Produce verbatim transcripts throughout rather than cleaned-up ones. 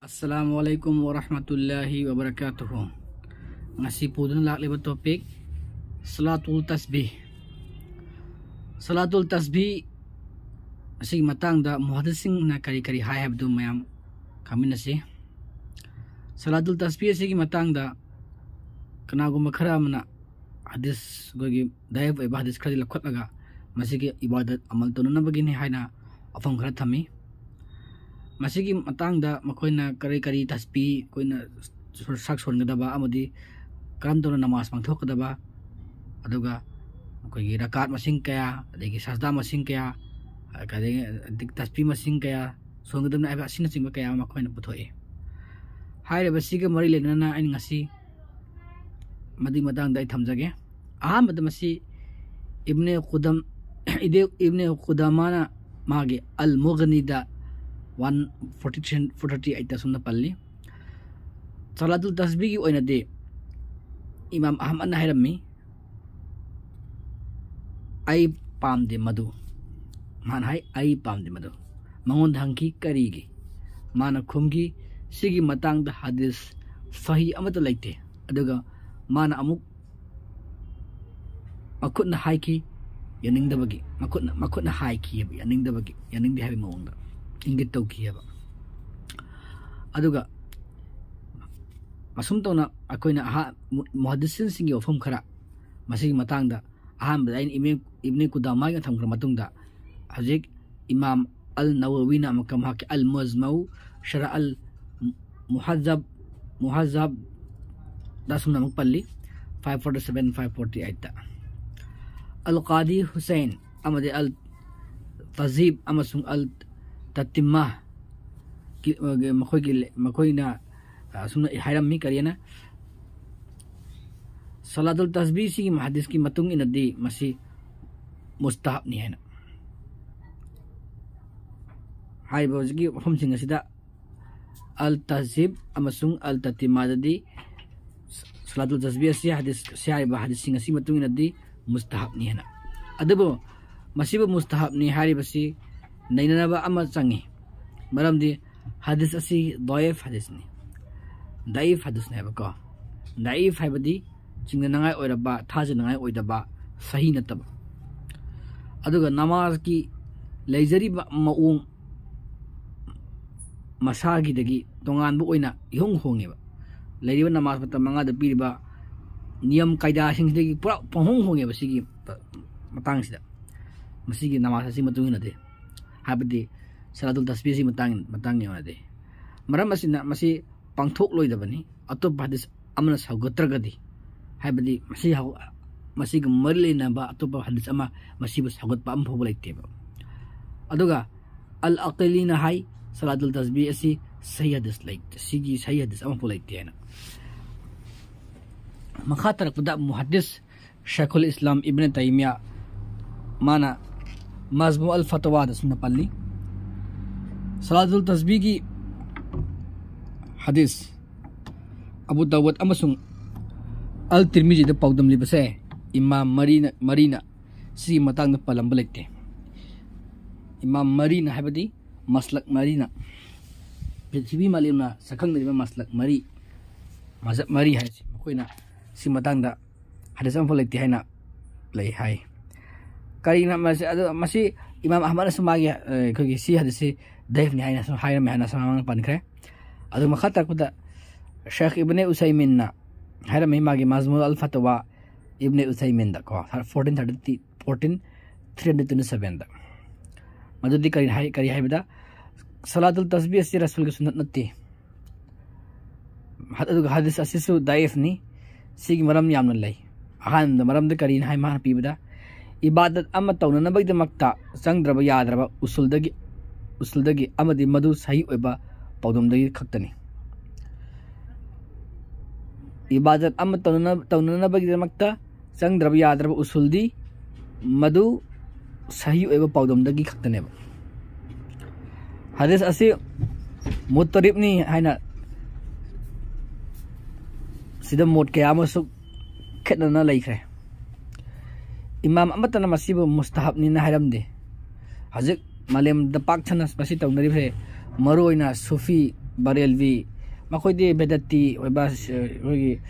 Assalamu alaikum wa rahmatullahi wa barakatuh. Ngasi pudun lak liba topic, Salatul Tasbih. Salatul Tasbih ꯑꯁꯤꯒꯤ ꯃꯇꯥꯡꯗ ꯃꯨꯍꯥꯗꯤꯁꯁꯤꯡꯅ ꯀꯔꯤ ꯀꯔꯤ ꯍꯥꯏ ꯍꯥꯏꯕꯗꯨ ꯃꯌꯥꯝ ꯈꯪꯃꯤꯟꯅꯁꯤ꯫ ꯁꯂꯥꯇꯨꯜ ꯇꯁꯕꯤꯍ ꯑꯁꯤꯒꯤ ꯃꯇꯥꯡꯗ ꯀꯅꯥꯒꯨꯝꯕ ꯈꯔ ꯑꯃꯅ ꯍꯗꯤꯁ, ꯑꯩꯈꯣꯏꯒꯤ ꯗꯥꯏꯐ ꯑꯣꯏꯕ ꯍꯗꯤꯁ ꯈꯔꯗꯤ ꯂꯧꯈꯠꯂꯒ ꯃꯁꯤꯒꯤ ꯏꯕꯥꯗꯠ ꯑꯃꯜ ꯇꯧꯅꯅꯕꯒꯤꯅꯤ ꯍꯥꯏꯅ ꯋꯥꯐꯝ ꯈꯔ ꯊꯝꯃꯤ꯫ ꯃꯁꯤꯒꯤ ꯃꯇꯥꯡꯗ ꯃꯈꯣꯏꯅ ꯀꯔꯤ ꯀꯔꯤ ꯇꯁꯕꯤ ꯑꯩꯈꯣꯏꯅ ꯁꯛ ꯁꯣꯟꯒꯗꯕ ꯑꯃꯗꯤ ꯀꯔꯝ ꯇꯧꯅ ꯅꯃꯥꯖ ꯄꯥꯡꯊꯣꯛꯀꯗꯕ, ꯑꯗꯨꯒ ꯑꯩꯈꯣꯏꯒꯤ ꯔꯀꯥꯠ ꯃꯁꯤꯡ ꯀꯌꯥ, ꯑꯗꯒꯤ ꯁꯖꯗꯥ ꯃꯁꯤꯡ ꯀꯌꯥ, ꯑꯗꯒꯤ ꯇꯁꯕꯤ ꯃꯁꯤꯡ ꯀꯌꯥ ꯁꯣꯟꯒꯗꯕꯅꯤ ꯍꯥꯏꯕ ꯑꯁꯤꯅꯆꯤꯡꯕ ꯀꯌꯥ ꯑꯃ ꯃꯈꯣꯏꯅ ꯄꯨꯊꯣꯛꯏ꯫ ꯍꯥꯏꯔꯤꯕꯁꯤꯒ ꯃꯔꯤ ꯂꯩꯅꯅ ꯑꯩꯅ ꯉꯁꯤ ꯃꯗꯨꯒꯤ ꯃꯇꯥꯡꯗ ꯑꯩ ꯊꯝꯖꯒꯦ꯫ ꯑꯍꯥꯟꯕꯗ ꯃꯁꯤ ꯏꯕꯅꯦ ꯈꯨꯗꯝ, ꯏꯗꯦ-, ꯏꯕꯅꯦ ꯈꯨꯗꯥꯃꯥꯅ ꯃꯥꯒꯤ ꯑꯜ ꯃꯨꯒꯅꯤꯗ one forty three, four thirty ꯑꯩꯠꯇ ꯑꯁꯨꯝꯅ ꯄꯜꯂꯤ꯫ ꯁꯂꯥꯇꯨꯜ ꯇꯁꯕꯤꯒꯤ ꯑꯣꯏꯅꯗꯤ ꯏꯃꯥꯝ ꯑꯍꯃꯗꯅ ꯍꯥꯏꯔꯝꯃꯤ, "ꯑꯩ ꯄꯥꯝꯗꯦ ꯃꯗꯨ"꯫ ꯃꯥꯅ ꯍꯥꯏ, "ꯑꯩ ꯄꯥꯝꯗꯦ ꯃꯗꯨ"꯫ ꯃꯉꯣꯟꯗ ꯍꯪꯈꯤ, "ꯀꯔꯤꯒꯤ?" ꯃꯥꯅ ꯈꯨꯝꯈꯤ, "ꯁꯤꯒꯤ ꯃꯇꯥꯡꯗ ꯍꯗꯤꯁ ꯁꯍꯤ ꯑꯃꯠꯇ ꯂꯩꯇꯦ"꯫ ꯑꯗꯨꯒ ꯃꯥꯅ ꯑꯃꯨꯛ ꯃꯈꯨꯠꯅ ꯍꯥꯏꯈꯤ, ꯌꯥꯅꯤꯡꯗꯕꯒꯤ꯫ ꯃꯈꯨꯠꯅ, ꯃꯈꯨꯠꯅ ꯍꯥꯏꯈꯤꯑꯕ, ꯌꯥꯅꯤꯡꯗꯕꯒꯤ, ꯌꯥꯅꯤꯡꯗꯦ ꯍꯥꯏꯕꯒꯤ ꯃꯑꯣꯡꯗ ꯏꯪꯒꯤꯠ ꯇꯧꯈꯤꯑꯕ꯫ ꯑꯗꯨꯒ ꯑꯁꯨꯝ ꯇꯧꯅ ꯑꯩꯈꯣꯏꯅ ꯑꯍꯥ-, ꯃꯨ-, ꯃꯨꯍꯥꯗꯤꯁꯤꯟꯁꯤꯡꯒꯤ ꯋꯥꯐꯝ ꯈꯔ ꯃꯁꯤꯒꯤ ꯃꯇꯥꯡꯗ, ꯑꯍꯥꯟꯕꯗ ꯑꯩꯅ ꯏꯕꯅꯦ, ꯏꯕꯅꯦ ꯀꯨꯗꯥꯃꯥꯒꯤ ꯊꯝꯈ꯭ꯔ ꯃꯇꯨꯡꯗ, ꯍꯧꯖꯤꯛ ꯏꯃꯥꯝ ꯑꯜ ꯅꯋꯋꯤꯅ ꯑꯃꯨꯛꯀ ꯃꯍꯥꯛꯀꯤ ꯑꯜ ꯃꯨꯖꯃꯎ ꯁꯔꯍ ꯑꯜ ꯃꯨꯍꯖꯕ, ꯃꯨꯍꯖꯕꯗ ꯑꯁꯨꯝꯅ ꯑꯃꯨꯛ ꯄꯜꯂꯤ, five forty seven, five forty ꯑꯩꯠꯇ꯫ ꯑꯜ ꯀꯥꯗꯤ ꯍꯨꯁꯦꯟ ꯑꯃꯗꯤ ꯑꯜ ꯇꯖꯤꯕ ꯑꯃꯁꯨꯡ ꯑꯜ ꯇꯇꯤꯃꯥ ꯀꯤ-, ꯃꯈꯣꯏꯒꯤ, ꯃꯈꯣꯏꯅ ꯑꯁꯨꯝꯅ ꯍꯥꯏꯔꯝꯃꯤ, ꯀꯔꯤꯅ? ꯁꯂꯥꯇꯨꯜ ꯇꯁꯕꯤꯁꯤꯒꯤ ꯍꯗꯤꯁꯀꯤ ꯃꯇꯨꯡ ꯏꯟꯅꯗꯤ ꯃꯁꯤ ꯃꯨꯁꯇꯍꯕꯅꯤ ꯍꯥꯏꯅ꯫ ꯍꯥꯏꯔꯤꯕ ꯍꯧꯖꯤꯛꯀꯤ ꯋꯥꯐꯝꯁꯤꯡ ꯑꯁꯤꯗ ꯑꯜ ꯇꯍꯖꯤꯕ ꯑꯃꯁꯨꯡ ꯑꯜ ꯇꯇꯤꯃꯥꯗꯗꯤ ꯁꯂꯥꯇꯨꯜ ꯇꯁꯕꯤ ꯑꯁꯤ ꯍꯗꯤꯁ, ꯁꯤ ꯍꯥꯏꯔꯤꯕ ꯍꯗꯤꯁꯁꯤꯡ ꯑꯁꯤꯒꯤ ꯃꯇꯨꯡ ꯏꯟꯅꯗꯤ ꯃꯨꯁꯇꯍꯕꯅꯤ ꯍꯥꯏꯅ꯫ ꯑꯗꯨꯕꯨ ꯃꯁꯤꯕꯨ ꯃꯨꯁꯇꯍꯕꯅꯤ ꯍꯥꯏꯔꯤꯕꯁꯤ ꯅꯩꯅꯅꯕ ꯑꯃ ꯆꯪꯉꯤ꯫ ꯃꯔꯝꯗꯤ ꯍꯗꯤꯁ ꯑꯁꯤ ꯗꯥꯏꯐ ꯍꯗꯤꯁꯅꯤ꯫ ꯗꯥꯏꯐ ꯍꯗꯤꯁꯅꯦꯕꯀꯣ꯫ ꯗꯥꯏꯐ ꯍꯥꯏꯕꯗꯤ ꯆꯤꯡꯅꯅꯉꯥꯏ ꯑꯣꯏꯔꯕ, ꯊꯥꯖꯅꯉꯥꯏ ꯑꯣꯏꯗꯕ, ꯁꯍꯤ ꯅꯠꯇꯕ꯫ ꯑꯗꯨꯒ ꯅꯃꯥꯖꯀꯤ ꯂꯩꯖꯔꯤꯕ ꯃꯑꯣꯡ ꯃꯁꯥꯒꯤꯗꯒꯤ ꯇꯣꯉꯥꯟꯕ ꯑꯣꯏꯅ ꯏꯍꯣꯡ ꯍꯣꯡꯉꯦꯕ꯫ ꯂꯩꯔꯤꯕ ꯅꯃꯥꯖ ꯃꯇꯝ ꯃꯉꯥꯗ ꯄꯤꯔꯤꯕ ꯅꯤꯌꯝ ꯀꯥꯏꯗꯥꯁꯤꯡꯁꯤꯗꯒꯤ ꯄꯨꯔꯥ ꯄꯪꯍꯣꯡ ꯍꯣꯡꯉꯦꯕ ꯁꯤꯒꯤ ꯃꯇꯥꯡꯁꯤꯗ꯫ ꯃꯁꯤꯒꯤ ꯅꯃꯥꯖ ꯑꯁꯤ ꯃꯇꯨꯡ ꯏꯟꯅꯗꯦ꯫ ꯍꯥꯏꯕꯗꯤ ꯁꯂꯥꯇꯨꯜ ꯇꯁꯕꯤꯍ ꯑꯁꯤ ꯃꯇꯥꯡ, ꯃꯇꯥꯡ ꯌꯧꯅꯗꯦ꯫ ꯃꯔꯝ ꯑꯁꯤꯅ ꯃꯁꯤ ꯄꯥꯡꯊꯣꯛꯂꯣꯏꯗꯕꯅꯤ, ꯑꯇꯣꯞꯄ ꯍꯗꯤꯁ ꯑꯃꯅ ꯁꯧꯒꯠꯇ꯭ꯔꯒꯗꯤ꯫ ꯍꯥꯏꯕꯗꯤ ꯃꯁꯤ ꯍꯧ-, ꯃꯁꯤꯒ ꯃꯔꯤ ꯂꯩꯅꯕ ꯑꯇꯣꯞꯄ ꯍꯗꯤꯁ ꯑꯃ ꯃꯁꯤꯕꯨ ꯁꯧꯒꯠꯄ ꯑꯃ ꯐꯥꯎꯕ ꯂꯩꯇꯦꯕ꯫ ꯑꯗꯨꯒ ꯑꯜ ꯑꯀꯤꯂꯤꯅ ꯍꯥꯏ, ꯁꯂꯥꯇꯨꯜ ꯇꯁꯕꯤꯍ ꯑꯁꯤ ꯁꯍꯤ ꯍꯗꯤꯁ ꯂꯩꯇꯦ, ꯁꯤꯒꯤ ꯁꯍꯤ ꯍꯗꯤꯁ ꯑꯃꯐꯥꯎ ꯂꯩꯇꯦ ꯍꯥꯏꯅ꯫ ꯃꯈꯥ ꯇꯥꯔꯛꯄꯗ ꯃꯨꯍꯗꯤꯁ ꯁꯦꯈꯨꯜ ꯏꯁꯂꯥꯝ ꯏꯕꯅ ꯇꯩꯃꯤꯌꯥ, ꯃꯥꯅ ꯃꯖꯃꯨ ꯑꯜ ꯐꯇꯋꯥꯗ ꯁꯨꯝꯅ ꯄꯜꯂꯤ, ꯁꯂꯥꯇꯨꯜ ꯇꯁꯕꯤꯍꯒꯤ ꯍꯗꯤꯁ ꯑꯕꯨ ꯗꯥꯋꯨꯗ ꯑꯃꯁꯨꯡ ꯑꯜ ꯇꯤꯔꯃꯤꯖꯤꯗ ꯄꯥꯎꯗꯝꯂꯤꯕꯁꯦ ꯏꯃꯥꯝ ꯃꯔꯤꯅ, ꯃꯔꯤꯅ ꯁꯤꯒꯤ ꯃꯇꯥꯡꯗ ꯄꯜꯂꯝꯕ ꯂꯩꯇꯦ꯫ ꯏꯃꯥꯝ ꯃꯔꯤꯅ ꯍꯥꯏꯕꯗꯤ ꯃꯁꯂꯛ ꯃꯔꯤꯅ, ꯄ꯭ꯔꯤꯊꯤꯕꯤ ꯃꯥꯂꯦꯝꯅ ꯁꯛꯈꯪꯅꯔꯤꯕ ꯃꯁꯂꯛ ꯃꯔꯤ, ꯃꯖꯍꯕ ꯃꯔꯤ ꯍꯥꯏꯁꯦ, ꯃꯈꯣꯏꯅ ꯁꯤ ꯃꯇꯥꯡꯗ ꯍꯗꯤꯁ ꯑꯃꯐꯥꯎ ꯂꯩꯇꯦ ꯍꯥꯏꯅ ꯂꯩ ꯍꯥꯏ꯫ ꯀꯔꯤꯅꯣ ꯃꯁꯤ? ꯑꯗꯣ ꯃꯁꯤ ꯏꯃꯥꯝ ꯑꯍꯃꯗꯅꯁꯨ ꯃꯥꯒꯤ, ꯑ, ꯑꯩꯈꯣꯏꯒꯤ ꯁꯤ ꯍꯗꯤꯁꯁꯤ ꯗꯥꯏꯐꯅꯤ ꯍꯥꯏꯅꯁꯨ ꯍꯥꯏꯔꯝꯃꯦ ꯍꯥꯏꯅ ꯑꯁꯨꯝ ꯃꯃꯥꯡꯗ ꯄꯟꯈ꯭ꯔꯦ꯫ ꯑꯗꯨ ꯃꯈꯥ ꯇꯥꯔꯛꯄꯗ ꯁꯦꯈ ꯏꯕꯅꯦ ꯎꯁꯩꯃꯤꯟꯅ ꯍꯥꯏꯔꯝꯃꯤ, ꯃꯥꯒꯤ ꯃꯖꯃꯨ ꯑꯜ ꯐꯇꯋꯥ ꯏꯕꯅꯦ ꯎꯁꯩꯃꯤꯟꯗ ꯀꯣ, fourteen thirty, fourteen, three hundred twenty ꯁꯚꯦꯟꯗ꯫ ꯃꯗꯨꯗꯤ ꯀꯔꯤ ꯍꯥꯏ, ꯀꯔꯤ ꯍꯥꯏꯕꯗ, ꯁꯂꯥꯇꯨꯜ ꯇꯁꯕꯤꯍ ꯑꯁꯤ ꯔꯁꯨꯜꯒꯤ ꯁꯨꯟꯅꯠ ꯅꯠꯇꯦ꯫ ꯍ-, ꯑꯗꯨꯒ ꯍꯗꯤꯁ ꯑꯁꯤꯁꯨ ꯗꯥꯏꯐꯅꯤ꯫ ꯁꯤꯒꯤ ꯃꯔꯝ ꯌꯥꯝꯅ ꯂꯩ꯫ ꯑꯍꯥꯟꯕ ꯃꯔꯝꯗ ꯀꯔꯤꯅ ꯍꯥꯏ ꯃꯥꯅ ꯄꯤꯕꯗ, ꯏꯕꯥꯗꯠ ꯑꯃ ꯇꯧꯅꯅꯕꯒꯤꯗꯃꯛꯇ ꯆꯪꯗ꯭ꯔꯕ ꯌꯥꯗ꯭ꯔꯕ ꯎꯁꯨꯜꯗꯒꯤ, ꯎꯁꯨꯜꯗꯒꯤ ꯑꯃꯗꯤ ꯃꯗꯨ ꯁꯍꯤ ꯑꯣꯏꯕ ꯄꯥꯎꯗꯝꯗꯒꯤ ꯈꯛꯇꯅꯤ꯫ ꯏꯕꯥꯗꯠ ꯑꯃ ꯇꯧꯅꯅ-, ꯇꯧꯅꯅꯕꯒꯤꯗꯃꯛꯇ ꯆꯪꯗ꯭ꯔꯕ ꯌꯥꯗ꯭ꯔꯕ ꯎꯁꯨꯜꯗꯤ ꯃꯗꯨ ꯁꯍꯤ ꯑꯣꯏꯕ ꯄꯥꯎꯗꯝꯗꯒꯤ ꯈꯛꯇꯅꯦꯕ꯫ ꯍꯗꯤꯁ ꯑꯁꯤ ꯃꯨꯠꯇꯔꯤꯕꯅꯤ ꯍꯥꯏꯅ ꯁꯤꯗ ꯃꯣꯠ ꯀꯌꯥ ꯑꯃꯁꯨ ꯈꯦꯠꯅꯅ ꯂꯩꯈ꯭ꯔꯦ꯫ ꯏꯃꯥꯝ ꯑꯃꯠꯇꯅ ꯃꯁꯤꯕꯨ ꯃꯨꯁꯇꯍꯕꯅꯤꯅ ꯍꯥꯏꯔꯝꯗꯦ꯫ ꯍꯧꯖꯤꯛ ꯃꯥꯂꯦꯝꯗ ꯄꯥꯛ ꯁꯟꯅ ꯃꯁꯤ ꯇꯧꯅꯔꯤꯕꯁꯦ ꯃꯔꯨ ꯑꯣꯏꯅ ꯁꯨꯐꯤ, ꯕꯔꯦꯜꯕꯤ, ꯃꯈꯣꯏꯗꯤ ꯕꯦꯗꯠꯇꯤ ꯑꯣꯏꯕ, ꯑꯩꯈꯣꯏꯒꯤ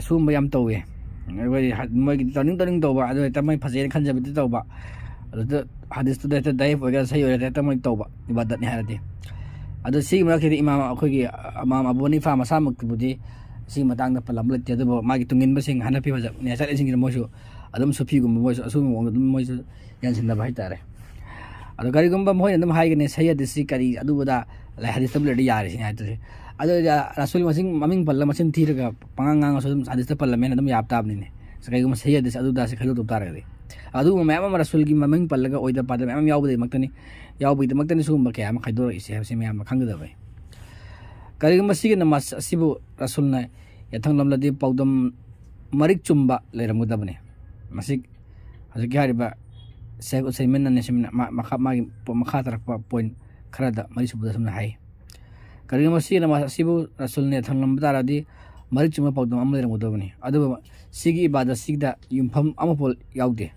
ꯁꯤꯒꯨꯝꯕ ꯌꯥꯝ ꯇꯧꯋꯦ꯫ ꯑꯩꯈꯣꯏꯗꯤ ꯃꯣꯏꯒꯤ ꯇꯧꯅꯤꯡ ꯇꯧꯅꯤꯡ ꯇꯧꯕ, ꯑꯗꯨ ꯍꯦꯛꯇ ꯃꯣꯏ ꯐꯖꯩꯅ ꯈꯟꯖꯕꯗꯤ ꯇꯧꯕ, ꯑꯗꯨꯗ ꯍꯗꯤꯁꯇꯨꯗ ꯍꯦꯛꯇ ꯗꯥꯏꯐ ꯑꯣꯏꯒꯦꯔꯥ ꯁꯍꯤ ꯑꯣꯏꯒꯦꯔꯥ ꯍꯦꯛꯇ ꯃꯣꯏ ꯇꯧꯕ ꯏꯕꯥꯗꯠꯅꯤ ꯍꯥꯏꯔꯗꯤ꯫ ꯑꯗꯣ ꯁꯤꯒꯤ ꯃꯔꯛꯁꯤꯗ ꯏꯃꯥꯝ, ꯑꯩꯈꯣꯏꯒꯤ ꯏꯃꯥꯝ ꯑꯕꯨ ꯍꯅꯤꯐꯥ ꯃꯁꯥꯃꯛꯇꯨꯕꯨꯗꯤ ꯁꯤꯒꯤ ꯃꯇꯥꯡꯗ ꯄꯜꯂꯝꯕ ꯂꯩꯇꯦ꯫ ꯑꯗꯨꯕꯨ ꯃꯥꯒꯤ ꯇꯨꯡꯏꯟꯕꯁꯤꯡ ꯍꯅꯐꯤ ꯃꯖꯍꯕꯅꯦ ꯆꯠꯂꯤꯁꯤꯡꯁꯤꯅ ꯃꯣꯏꯁꯨ ꯑꯗꯨꯝ ꯁꯨꯐꯤꯒꯨꯝꯕ ꯃꯣꯏꯁꯨ ꯑꯁꯨꯝꯕ ꯃꯑꯣꯡꯗ ꯑꯗꯨꯝ ꯃꯣꯏꯁꯨ ꯌꯥꯟꯁꯤꯟꯅꯕ ꯍꯥꯏꯇꯥꯔꯦ꯫ ꯑꯗꯣ ꯀꯔꯤꯒꯨꯝꯕ ꯃꯈꯣꯏꯅ ꯑꯗꯨꯝ ꯍꯥꯏꯒꯅꯤ, ꯁꯍꯤ ꯍꯗꯤꯁꯁꯤ ꯀꯔꯤ ꯑꯗꯨꯕꯨꯗ ꯂꯥꯏ ꯍꯗꯤꯁꯇꯕꯨ ꯂꯩꯔꯗꯤ ꯌꯥꯔꯦ ꯁꯤꯅꯤ ꯍꯥꯏꯗꯣꯏꯁꯦ꯫ ꯑꯗꯨ ꯔꯁꯨꯜ ꯃꯁꯤꯡ ꯃꯃꯤꯡ ꯄꯜꯂ ꯃꯁꯤꯡ ꯊꯤꯔꯒ ꯄꯉꯥꯡ ꯉꯥꯡꯉꯁꯨ ꯑꯗꯨꯝ ꯍꯗꯤꯁꯇ ꯄꯜꯂꯝꯃꯦꯅ ꯑꯗꯨꯝ ꯌꯥꯕ ꯇꯥꯕꯅꯤꯅꯦ꯫ ꯀꯩꯒꯨꯝꯕ ꯁꯍꯤ ꯍꯗꯤꯁ ꯑꯗꯨꯗ ꯁꯤ ꯈꯥꯏꯗꯣꯛꯇꯕ ꯇꯥꯔꯒꯗꯤ꯫ ꯑꯗꯨꯒꯨꯝꯕ ꯃꯌꯥꯝ ꯑꯃ ꯔꯁꯨꯜꯒꯤ ꯃꯃꯤꯡ ꯄꯜꯂꯒ ꯑꯣꯏꯗ ꯄꯥꯗꯕ ꯃꯌꯥꯝ ꯑꯃ ꯌꯥꯎꯕꯗꯒꯤꯃꯛꯇꯅꯤ, ꯌꯥꯎꯕꯒꯤꯗꯃꯛꯇꯅꯤ ꯁꯤꯒꯨꯝꯕ ꯀꯌꯥ ꯑꯃ ꯈꯥꯏꯗꯣꯔꯛꯏꯁꯦ ꯍꯥꯏꯕꯁꯤ ꯃꯌꯥꯝꯅ ꯈꯪꯒꯗꯕꯅꯤ꯫ ꯀꯔꯤꯒꯨꯝꯕ ꯁꯤꯒꯤ ꯅꯃꯥꯖ ꯑꯁꯤꯕꯨ ꯔꯁꯨꯜꯅ ꯌꯥꯊꯪꯂꯝꯂꯗꯤ ꯄꯥꯎꯗꯝ ꯃꯔꯤꯛ ꯆꯨꯝꯕ ꯂꯩꯔꯝꯒꯗꯕꯅꯤ꯫ ꯃꯁꯤ ꯍꯧꯖꯤꯛꯀꯤ ꯍꯥꯏꯔꯤꯕ ꯁꯦꯈ ꯎꯁꯩꯃꯤꯟ ꯑꯅꯤꯁꯤꯃꯤꯟ ꯃꯥ-, ꯃꯈꯥ, ꯃꯥꯒꯤ ꯄꯣ-, ꯃꯈꯥ ꯇꯥꯔꯛꯄ ꯄꯣꯏꯟ ꯈꯔꯗ ꯃꯔꯤ ꯁꯨꯕꯗ ꯑꯁꯨꯝꯅ ꯍꯥꯏ, ꯀꯔꯤꯒꯨꯝꯕ ꯁꯤꯒꯤ ꯅꯃꯥꯖ ꯑꯁꯤꯕꯨ ꯔꯁꯨꯜꯅ ꯌꯥꯊꯪꯂꯝꯕ ꯇꯥꯔꯗꯤ ꯃꯔꯤꯛ ꯆꯨꯝꯕ ꯄꯥꯎꯗꯝ ꯑꯃ ꯂꯩꯔꯝꯒꯗꯕꯅꯤ꯫ ꯑꯗꯨꯕꯨ ꯁꯤꯒꯤ ꯏꯕꯥꯗꯠꯁꯤꯗ ꯌꯨꯝꯐꯝ ꯑꯃꯐꯥꯎ ꯌꯥꯎꯗꯦ꯫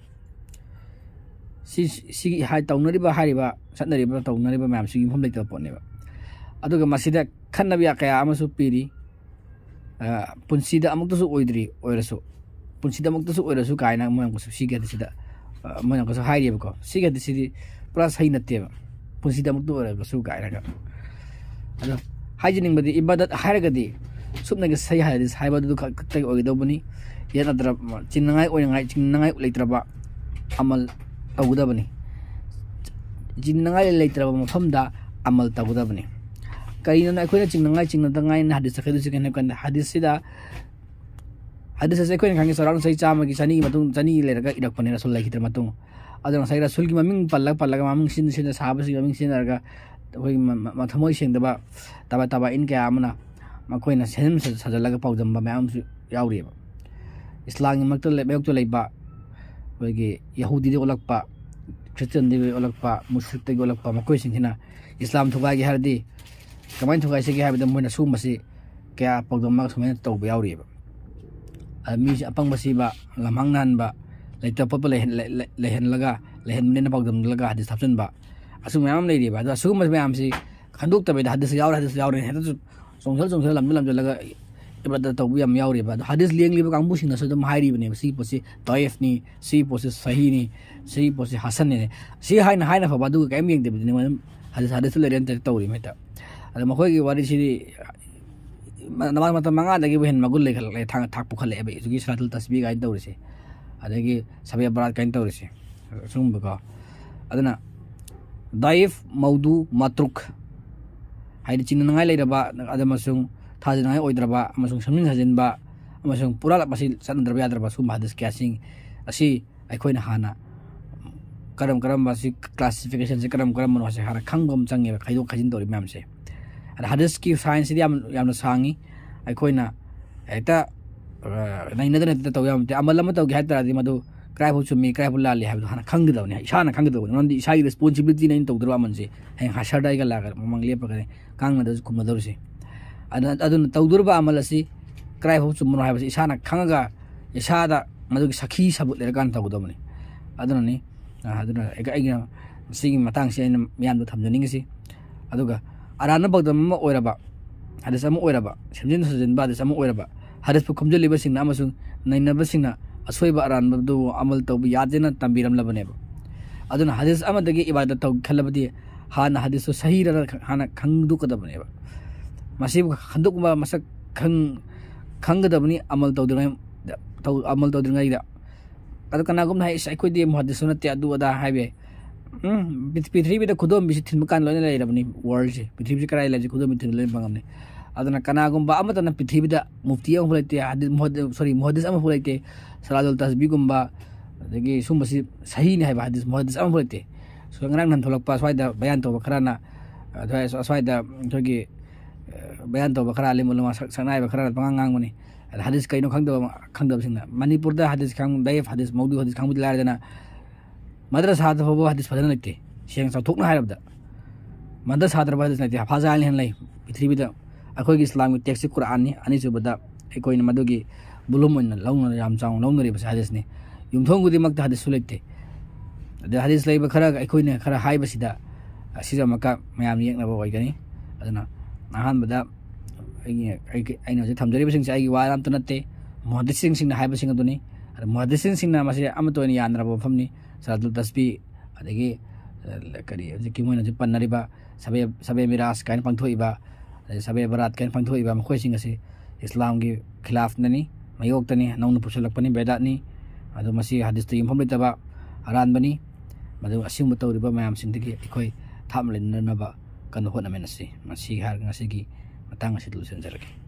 ꯁꯤ, ꯁꯤꯒꯤ ꯍꯥꯏ-, ꯇꯧꯅꯔꯤꯕ, ꯍꯥꯏꯔꯤꯕ, ꯆꯠꯅꯔꯤꯕ, ꯇꯧꯅꯔꯤꯕ ꯃꯌꯥꯝꯁꯤ ꯌꯨꯝꯐꯝ ꯂꯩꯇꯕ ꯄꯣꯠꯅꯦꯕ꯫ ꯑꯗꯨꯒ ꯃꯁꯤꯗ ꯈꯟꯅꯕ ꯀꯌꯥ ꯑꯃꯁꯨ ꯄꯤꯔꯤ꯫ ꯑ, ꯄꯨꯟꯁꯤꯗ ꯑꯃꯨꯛꯇꯁꯨ ꯑꯣꯏꯗ꯭ꯔꯤ, ꯑꯣꯏꯔꯁꯨ, ꯄꯨꯟꯁꯤꯗ ꯑꯃꯨꯛꯇꯁꯨ ꯑꯣꯏꯔꯁꯨ ꯀꯥꯏꯅ ꯃꯣꯏꯅ ꯑꯃꯨꯛꯀꯁꯨ ꯁꯤꯒꯤ ꯍꯗꯤꯁꯁꯤꯗ, ꯑ, ꯃꯣꯏꯅ ꯑꯃꯨꯛꯀꯁꯨ ꯍꯥꯏꯔꯤꯕꯀꯣ꯫ ꯁꯤꯒꯤ ꯍꯗꯤꯁꯁꯤꯗꯤ ꯄꯨꯔꯥ ꯁꯍꯤ ꯅꯠꯇꯦꯕ, "ꯄꯨꯟꯁꯤꯗ ꯑꯃꯨꯛꯇ ꯑꯣꯏꯔꯒꯁꯨ" ꯀꯥꯏꯅꯒ꯫ ꯑꯗꯣ ꯍꯥꯏꯖꯅꯤꯡꯕꯗꯤ, ꯏꯕꯥꯗꯠ ꯍꯥꯏꯔꯒꯗꯤ ꯁꯨꯞꯅꯒꯤ ꯁꯍꯤ ꯍꯗꯤꯁ ꯍꯥꯏꯕꯗꯨ ꯈꯛ-, ꯈꯛꯇꯒꯤ ꯑꯣꯏꯒꯗꯧꯕꯅꯤ꯫ ꯌꯦꯠ ꯅꯠꯇ꯭ꯔ-, ꯆꯤꯡꯅꯉꯥꯏ ꯑꯣꯏꯅꯉꯥꯏ, ꯆꯤꯡꯅꯉꯥꯏ ꯂꯩꯇ꯭ꯔꯕ ꯑꯃꯜ ꯇꯧꯒꯗꯕꯅꯤ꯫ ꯆꯤꯡꯅꯉꯥꯏ ꯂꯩꯇ꯭ꯔꯕ ꯃꯐꯝꯗ ꯑꯃꯜ ꯇꯧꯒꯗꯕꯅꯤ꯫ ꯀꯔꯤꯅꯣ ꯑꯩꯈꯣꯏꯅ ꯆꯤꯡꯅꯉꯥꯏ, ꯆꯤꯡꯅꯗꯉꯥꯏꯅ ꯍꯗꯤꯁ ꯆꯠꯈꯤꯗꯣꯏꯁꯤ ꯀꯩꯅꯣ ꯍꯥꯏꯕ ꯀꯥꯟꯗ, ꯍꯗꯤꯁꯁꯤꯗ, ꯍꯗꯤꯁ ꯑꯁꯤ ꯑꯩꯈꯣꯏꯅ ꯈꯪꯉꯤ, ꯆꯥꯎꯔꯥꯛꯅ ꯆꯍꯤ ꯆꯥꯝꯃꯒꯤ, ꯆꯅꯤꯒꯤ ꯃꯇꯨꯡ, ꯆꯅꯤ ꯂꯩꯔꯒ ꯏꯔꯛꯄꯅꯦ, ꯔꯁꯨꯜ ꯂꯩꯈꯤꯗ꯭ꯔ ꯃꯇꯨꯡ꯫ ꯑꯗꯨꯅ ꯉꯁꯥꯏ ꯔꯁꯨꯜꯒꯤ ꯃꯃꯤꯡ ꯄꯜꯂ ꯄꯜꯂꯒ, ꯃꯃꯤꯡ ꯁꯤꯟ ꯁꯤꯟꯅ, ꯁꯍꯥꯕꯁꯤꯡꯒꯤ ꯃꯃꯤꯡ ꯁꯤꯖꯤꯟꯅꯔꯒ ꯑꯩꯈꯣꯏꯒꯤ ꯃ-, ꯃ-, ꯊꯃꯣꯏ ꯁꯦꯡꯗꯕ ꯇꯕꯥ ꯇꯕꯥꯏꯟ ꯀꯌꯥ ꯑꯃꯅ ꯃꯈꯣꯏꯅ ꯁꯦꯝꯖꯤꯟ ꯁꯥ-, ꯁꯥꯖꯤꯜꯂꯒ ꯄꯥꯎꯗꯝꯕ ꯃꯌꯥꯝ ꯑꯃꯁꯨ ꯌꯥꯎꯔꯤꯑꯕ꯫ ꯏꯁꯂꯥꯝꯒꯤ ꯃꯔꯛꯇ ꯂꯩ-, ꯃꯥꯌꯣꯛꯇ ꯂꯩꯕ ꯑꯩꯈꯣꯏꯒꯤ ꯌꯍꯨꯗꯤꯗꯒꯤ ꯑꯣꯜꯂꯛꯄ, ꯈ꯭ꯔꯤꯁꯇꯤꯌꯥꯟꯗꯒꯤ ꯑꯣꯜꯂꯛꯄ, ꯃꯨꯁꯂꯤꯝꯗꯒꯤ ꯑꯣꯜꯂꯛꯄ ꯃꯈꯣꯏꯁꯤꯡꯁꯤꯅ ꯏꯁꯂꯥꯝ ꯊꯨꯒꯥꯏꯒꯦ ꯍꯥꯏꯔꯗꯤ ꯀꯃꯥꯏꯅ ꯊꯨꯒꯥꯏꯁꯤꯒꯦ ꯍꯥꯏꯕꯗ ꯃꯣꯏꯅ ꯁꯤꯒꯨꯝꯕꯁꯤ ꯀꯌꯥ ꯄꯥꯎꯗꯝꯃꯒ ꯁꯨꯃꯥꯏꯅ ꯇꯧꯕ ꯌꯥꯎꯔꯤꯑꯕ꯫ ꯑꯗ ꯃꯤꯁꯦ ꯑꯄꯪꯕ ꯁꯤꯕ, ꯂꯝꯍꯥꯡ ꯅꯥꯟꯕ, ꯂꯩꯇꯕ ꯄꯣꯠꯄ ꯂꯩꯍꯟ-, ꯂꯩ-, ꯂꯩ-, ꯂꯩꯍꯟꯂꯒ, ꯂꯩꯍꯟꯕꯅꯤꯅ ꯄꯥꯎꯗꯝꯂꯒ ꯍꯗꯤꯁ ꯍꯥꯞꯆꯤꯟꯕ, ꯑꯁꯨꯝꯕ ꯃꯌꯥꯝ ꯑꯃ ꯂꯩꯔꯤꯕ꯫ ꯑꯗꯣ ꯑꯁꯤꯒꯨꯝꯕ ꯃꯌꯥꯝꯁꯤ ꯈꯟꯗꯣꯛꯇꯕꯤꯗ ꯍꯗꯤꯁ ꯌꯥꯎꯔꯦ, ꯍꯗꯤꯁ ꯌꯥꯎꯔꯦ, ꯍꯦꯛꯇ ꯆꯣꯡꯁꯤꯜ ꯆꯣꯡꯁꯤꯜ ꯂꯝꯖꯤꯜ ꯂꯝꯖꯤꯜꯂꯒ ꯏꯕꯥꯗꯠ ꯇꯧꯕ ꯌꯥꯝ ꯌꯥꯎꯔꯤꯕ꯫ ꯑꯗꯣ ꯍꯗꯤꯁ ꯂꯦꯡꯂꯤꯕ ꯀꯥꯡꯕꯨꯁꯤꯡꯅꯁꯨ ꯑꯗꯨꯝ ꯍꯥꯏꯔꯤꯕꯅꯦꯕ, "ꯁꯤꯒꯤ ꯄꯣꯠꯁꯤ ꯗꯥꯏꯐꯅꯤ, ꯁꯤꯒꯤ ꯄꯣꯠꯁꯤ ꯁꯍꯤꯅꯤ, ꯁꯤꯒꯤ ꯄꯣꯠꯁꯤ ꯍꯁꯟꯅꯤ"꯫ ꯁꯤ ꯍꯥꯏꯅ ꯍꯥꯏꯅ ꯐꯕ, ꯑꯗꯨꯒ ꯀꯔꯤꯝ ꯌꯦꯡꯗꯕꯤꯗꯅꯦ ꯃꯣꯏ ꯑꯗꯨꯝ ꯍꯗꯤꯁ, ꯍꯗꯤꯁꯇ ꯂꯩꯔꯦꯅ ꯇꯧꯔꯤ ꯍꯦꯛꯇ꯫ ꯑꯗꯣ ꯃꯈꯣꯏꯒꯤ ꯋꯥꯔꯤꯁꯤꯗꯤ ꯅꯃꯥꯖ ꯃꯇꯝ ꯃꯉꯥꯗꯒꯤꯕꯨ ꯍꯦꯟꯅ ꯃꯒꯨꯟ ꯂꯩꯈꯠꯂꯛꯂꯦ, ꯊꯥꯛ, ꯊꯥꯛ ꯄꯨꯈꯠꯂꯛꯑꯦꯕ꯫ ꯍꯧꯖꯤꯛꯀꯤ ꯁꯂꯥꯇꯨꯜ ꯇꯁꯕꯤ ꯀꯥꯏꯅ ꯇꯧꯔꯤꯁꯦ, ꯑꯗꯒꯤ ꯁꯕꯦ ꯕꯔꯥꯠ ꯀꯥꯏꯅ ꯇꯧꯔꯤꯁꯦ, ꯁꯤꯒꯨꯝꯕꯀꯣ꯫ ꯑꯗꯨꯅ ꯗꯥꯏꯐ, ꯃꯧꯗꯨ, ꯃꯇ꯭ꯔꯨꯛ, ꯍꯥꯏꯗꯤ ꯆꯤꯡꯅꯅꯉꯥꯏ ꯂꯩꯔꯕ ꯑꯃꯁꯨꯡ ꯊꯥꯖꯅꯉꯥꯏ ꯑꯣꯏꯗ꯭ꯔꯕ ꯑꯃꯁꯨꯡ ꯁꯦꯝꯖꯤꯟ ꯁꯥꯖꯤꯟꯕ ꯑꯃꯁꯨꯡ ꯄꯨꯔꯥꯂꯞ ꯑꯁꯤ ꯆꯠꯅꯗ꯭ꯔꯕ ꯌꯥꯗ꯭ꯔꯕ ꯁꯤꯒꯨꯝꯕ ꯍꯗꯤꯁ ꯀꯌꯥꯁꯤꯡ ꯑꯁꯤ ꯑꯩꯈꯣꯏꯅ ꯍꯥꯟꯅ ꯀꯔꯝ ꯀꯔꯝꯕ ꯁꯤ, ꯀ꯭ꯂꯥꯁꯤꯐꯤꯀꯦꯁꯟꯁꯦ ꯀꯔꯝ ꯀꯔꯝꯕꯅꯣ ꯍꯥꯏꯁꯦ ꯍꯥꯟꯅ ꯈꯪꯕ ꯑꯃ ꯆꯪꯉꯦꯕ, ꯈꯥꯏꯗꯣꯛ ꯈꯥꯏꯖꯤꯟ ꯇꯧꯔꯤ ꯃꯌꯥꯝꯁꯦ꯫ ꯑꯗ ꯍꯗꯤꯁꯀꯤ ꯁꯥꯏꯟꯁꯁꯤꯗꯤ ꯌꯥꯝ, ꯌꯥꯝꯅ ꯁꯥꯡꯉꯤ꯫ ꯑꯩꯈꯣꯏꯅ ꯍꯦꯛꯇ, ꯑ, ꯅꯩꯅꯗꯅ ꯍꯦꯛꯇ ꯇꯧ ꯌꯥꯕ ꯅꯠꯇꯦ꯫ ꯑꯃꯜ ꯑꯃ ꯇꯧꯒꯦ ꯍꯥꯏ ꯇꯥꯔꯗꯤ ꯃꯗꯨ ꯀꯔꯥꯏꯐꯥꯎ ꯆꯨꯝꯃꯤ, ꯀꯔꯥꯏꯐꯥꯎ ꯂꯥꯜꯂꯤ ꯍꯥꯏꯕꯗꯣ ꯍꯥꯟꯅ ꯈꯪꯒꯗꯕꯅꯤ, ꯏꯁꯥꯅ ꯈꯪꯒꯗꯕꯅꯤ꯫ ꯃꯔꯝꯗꯤ ꯏꯁꯥꯒꯤ ꯔꯦꯁꯄꯣꯟꯁꯤꯕꯤꯂꯤꯇꯤꯅ ꯑꯩꯅ ꯇꯧꯗꯣꯔꯤꯕ ꯑꯃꯜꯁꯦ꯫ ꯍꯌꯦꯡ ꯍꯁꯔꯗ ꯑꯩꯒ ꯂꯥꯛꯑꯒ ꯃꯃꯥꯡ ꯂꯦꯞꯄꯒꯅꯤ ꯀꯥꯡꯅꯗꯁꯨ ꯈꯨꯝꯅꯗꯧꯔꯤꯁꯦ꯫ ꯑꯗꯨꯅ, ꯑꯗꯨꯅ ꯇꯧꯗꯣꯔꯤꯕ ꯑꯃꯜ ꯑꯁꯤ ꯀꯗꯥꯏꯐꯥꯎ ꯆꯨꯝꯕꯅꯣ ꯍꯥꯏꯕꯁꯤ ꯏꯁꯥꯅ ꯈꯪꯉꯒ, ꯏꯁꯥꯗ ꯃꯗꯨꯒꯤ ꯁꯈꯤ ꯁꯕꯨꯠ ꯂꯩꯔꯀꯥꯟꯗ ꯇꯧꯒꯗꯕꯅꯤ꯫ ꯑꯗꯨꯅꯅꯤ, ꯑ, ꯑꯗꯨꯅ ꯑꯩꯒ-, ꯑꯩꯒꯤꯅ ꯁꯤꯒꯤ ꯃꯇꯥꯡꯁꯤ ꯑꯩꯅ ꯃꯤꯌꯥꯝꯗ ꯊꯝꯖꯅꯤꯡꯉꯤꯁꯤ꯫ ꯑꯗꯨꯒ ꯑꯔꯥꯟꯕ ꯄꯥꯎꯗꯝ ꯑꯃ ꯑꯣꯏꯔꯕ, ꯍꯗꯤꯁ ꯑꯃ ꯑꯣꯏꯔꯕ, ꯁꯦꯝꯖꯤꯟ ꯁꯥꯖꯤꯟꯕ ꯍꯗꯤꯁ ꯑꯃ ꯑꯣꯏꯔꯕ, ꯍꯗꯤꯁꯄꯨ ꯈꯣꯝꯖꯤꯜꯂꯤꯕꯁꯤꯡꯅ ꯑꯃꯁꯨꯡ ꯅꯩꯅꯕꯁꯤꯡꯅ ꯑꯁꯣꯏꯕ ꯑꯔꯥꯟꯕꯗꯨ ꯑꯃꯜ ꯇꯧꯕ ꯌꯥꯗꯦꯅ ꯇꯝꯕꯤꯔꯝꯂꯕꯅꯦꯕ꯫ ꯑꯗꯨꯅ ꯍꯗꯤꯁ ꯑꯃꯗꯒꯤ ꯏꯕꯥꯗꯠ ꯇꯧꯒꯦ ꯈꯜꯂꯕꯗꯤ ꯍꯥꯟꯅ ꯍꯗꯤꯁꯇꯨ ꯁꯍꯤꯔꯅ ꯈ-, ꯍꯥꯟꯅ ꯈꯪꯗꯣꯛꯀꯗꯕꯅꯦꯕ꯫ ꯃꯁꯤꯕꯨ ꯈꯟꯗꯣꯛꯄ ꯃꯁꯛ ꯈꯪ-, ꯈꯪꯒꯗꯕꯅꯤ ꯑꯃꯜ ꯇꯧꯗ꯭ꯔꯤꯉꯩ-, ꯇꯧ-, ꯑꯃꯜ ꯇꯧꯗ꯭ꯔꯤꯉꯩꯗ꯫ ꯑꯗꯣ ꯀꯅꯥꯒꯨꯝꯕꯅ ꯍꯥꯏ, "ꯏꯁ, ꯑꯩꯈꯣꯏꯗꯤ ꯃꯨꯍꯗꯤꯁꯁꯨ ꯅꯠꯇꯦ", ꯑꯗꯨ ꯑꯗꯥ ꯍꯥꯏꯕ ꯌꯥꯏ꯫ ꯎꯝ, ꯄ꯭ꯔꯤꯊꯤ-, ꯄ꯭ꯔꯤꯊꯤꯕꯤꯗ ꯈꯨꯗꯣꯝꯕꯤꯁꯤ ꯊꯤꯟꯕ ꯀꯥꯟꯗ ꯂꯣꯏꯅ ꯂꯩꯔꯕꯅꯤ꯫ ꯋꯥꯔꯜꯁꯦ, ꯄ꯭ꯔꯤꯊꯤꯕꯤꯁꯤ ꯀꯗꯥꯏ ꯂꯩꯔꯁꯤ ꯈꯨꯗꯣꯝꯕꯤ ꯊꯤꯟꯕ ꯂꯣꯏꯅ ꯐꯪꯉꯕꯅꯤ꯫ ꯑꯗꯨꯅ ꯀꯅꯥꯒꯨꯝꯕ ꯑꯃꯠꯇꯅ ꯄ꯭ꯔꯤꯊꯤꯕꯤꯗ ꯃꯨꯐꯇꯤ ꯑꯃꯐꯥꯎ ꯂꯩꯇꯦ, ꯍꯗꯤꯁ, ꯃꯨꯍꯗꯤꯁ, ꯁꯣꯔꯤ, ꯃꯨꯍꯗꯤꯁ ꯑꯃꯐꯥꯎ ꯂꯩꯇꯦ, ꯁꯂꯥꯇꯨꯜ ꯇꯁꯕꯤꯒꯨꯝꯕ, ꯑꯗꯒꯤ ꯁꯨꯝꯕꯁꯤ ꯁꯍꯤꯅꯤ ꯍꯥꯏꯕ ꯍꯗꯤꯁ, ꯃꯨꯍꯗꯤꯁ ꯑꯃꯐꯥꯎ ꯂꯩꯇꯦ꯫ ꯁꯣ-, ꯉꯔꯥꯡ ꯅꯍꯥꯟ ꯊꯣꯛꯂꯛꯄ ꯁ꯭ꯋꯥꯏꯗ ꯕꯌꯥꯟ ꯇꯧꯕ ꯈꯔꯅ, ꯑ, ꯁ꯭ꯋꯥꯏ-, ꯁ꯭ꯋꯥꯏꯗ ꯑꯩꯈꯣꯏꯒꯤ, ꯑ, ꯕꯌꯥꯟ ꯇꯧꯕ ꯈꯔ, ꯑꯂꯤꯝ ꯎꯂꯃꯥ ꯁꯛ-, ꯁꯛꯅꯥꯏꯕ ꯈꯔꯅ ꯄꯉꯥꯡ ꯉꯥꯡꯕꯅꯤ꯫ ꯑꯗ ꯍꯗꯤꯁ ꯀꯩꯅꯣ ꯈꯪꯗꯕ, ꯈꯪꯗꯕꯁꯤꯡꯅ ꯃꯅꯤꯄꯨꯔꯗ ꯍꯗꯤꯁ ꯈꯪ-, ꯗꯥꯏꯐ ꯍꯗꯤꯁ, ꯃꯧꯗꯨ ꯍꯗꯤꯁ ꯈꯪꯕꯗꯤ ꯂꯥꯏꯔꯗꯅ, ꯃꯗ꯭ꯔꯁꯥꯗ ꯐꯥꯎꯕ ꯍꯗꯤꯁ ꯐꯖꯅ ꯂꯩꯇꯦ꯫ ꯁꯦꯡꯅ ꯆꯥꯎꯊꯣꯛꯅ ꯍꯥꯏꯔꯕꯗ, ꯃꯗ꯭ꯔꯁꯥꯗ ꯐꯥꯎꯕ ꯍꯗꯤꯁ ꯂꯩꯇꯦ꯫ ꯍꯥꯐꯥꯖ ꯑꯅꯤ ꯍꯦꯟꯅ ꯂꯩ ꯄ꯭ꯔꯤꯊꯤꯕꯤꯗ꯫ ꯑꯩꯈꯣꯏꯒꯤ ꯏꯁꯂꯥꯝꯒꯤ ꯇꯦꯛꯁꯁꯤ ꯀꯨꯔꯥꯟꯅꯤ꯫ ꯑꯅꯤꯁꯨꯕꯗ ꯑꯩꯈꯣꯏꯅ ꯃꯗꯨꯒꯤ ꯕꯣꯂꯨꯝ ꯑꯣꯏꯅ ꯂꯧꯅ-, ꯌꯥꯝ ꯆꯥꯎꯅ ꯂꯧꯅꯔꯤꯕꯁꯦ ꯍꯗꯤꯁꯅꯤ꯫ ꯌꯨꯝꯊꯣꯡ ꯈꯨꯗꯤꯡꯃꯛꯇ ꯍꯗꯤꯁꯁꯨ ꯂꯩꯇꯦ꯫ ꯑꯗ ꯍꯗꯤꯁ ꯂꯩꯕ ꯈꯔ ꯑꯩꯈꯣꯏꯅ ꯈꯔ ꯍꯥꯏꯕꯁꯤꯗ ꯑꯁꯤꯁꯨ ꯑꯃꯨꯛꯀ ꯃꯌꯥꯝ ꯌꯦꯡꯅꯕ ꯑꯣꯏꯒꯅꯤ꯫ ꯑꯗꯨꯅ ꯑꯍꯥꯟꯕꯗ ꯑꯩꯒꯤ, ꯑꯩꯒꯤ, ꯑꯩꯅ ꯍꯧꯖꯤꯛ ꯊꯝꯖꯔꯤꯕꯁꯤꯡꯁꯦ ꯑꯩꯒꯤ ꯋꯥ ꯑꯝꯇ ꯅꯠꯇꯦ, ꯃꯨꯍꯗꯤꯁꯤꯡꯁꯤꯡꯅ ꯍꯥꯏꯕꯁꯤꯡ ꯑꯗꯨꯅꯤ꯫ ꯑꯗ ꯃꯨꯍꯗꯤꯁꯤꯡꯁꯤꯡꯅ ꯃꯁꯤ ꯑꯃꯠꯇ ꯑꯣꯏꯅ ꯌꯥꯅꯔꯕ ꯃꯐꯝꯅꯤ꯫ ꯁꯂꯥꯇꯨꯜ ꯇꯁꯕꯤ, ꯑꯗꯒꯤ, ꯑ, ꯀꯔꯤ, ꯍꯧꯖꯤꯛꯀꯤ ꯃꯣꯏꯅ ꯍꯧꯖꯤꯛ ꯄꯟꯅꯔꯤꯕ ꯁꯕꯦ, ꯁꯕꯦ ꯃꯤꯔꯥꯖ ꯀꯥꯏꯅ ꯄꯥꯡꯊꯣꯛꯏꯕ, ꯑꯗꯩ ꯁꯕꯦ ꯕꯔꯥꯠ ꯀꯥꯏꯅ ꯄꯥꯡꯊꯣꯛꯏꯕ, ꯃꯈꯣꯏꯁꯤꯡ ꯑꯁꯤ ꯏꯁꯂꯥꯝꯒꯤ ꯈꯤꯂꯥꯐꯅꯅꯤ, ꯃꯌꯣꯛꯇꯅꯤ, ꯅꯧꯅ ꯄꯨꯁꯤꯜꯂꯛꯄꯅꯤ, ꯕꯦꯗꯥꯠꯅꯤ꯫ ꯑꯗꯨ ꯃꯁꯤ ꯍꯗꯤꯁꯇ ꯌꯨꯝꯐꯝ ꯂꯩꯇꯕ ꯑꯔꯥꯟꯕꯅꯤ꯫ ꯃꯗꯨ ꯑꯁꯤꯒꯨꯝꯕ ꯇꯧꯔꯤꯕ ꯃꯌꯥꯝꯁꯤꯡꯗꯒꯤ ꯑꯩꯈꯣꯏ ꯊꯥꯞꯅ ꯂꯩꯅꯅꯕ ꯀꯟꯅ ꯍꯣꯠꯅꯃꯤꯟꯅꯁꯤ꯫ ꯃꯁꯤ ꯍꯥꯏꯔꯒ ꯉꯁꯤꯒꯤ ꯃꯇꯥꯡ ꯑꯁꯤꯗ ꯂꯣꯏꯁꯤꯟꯖꯔꯒꯦ꯫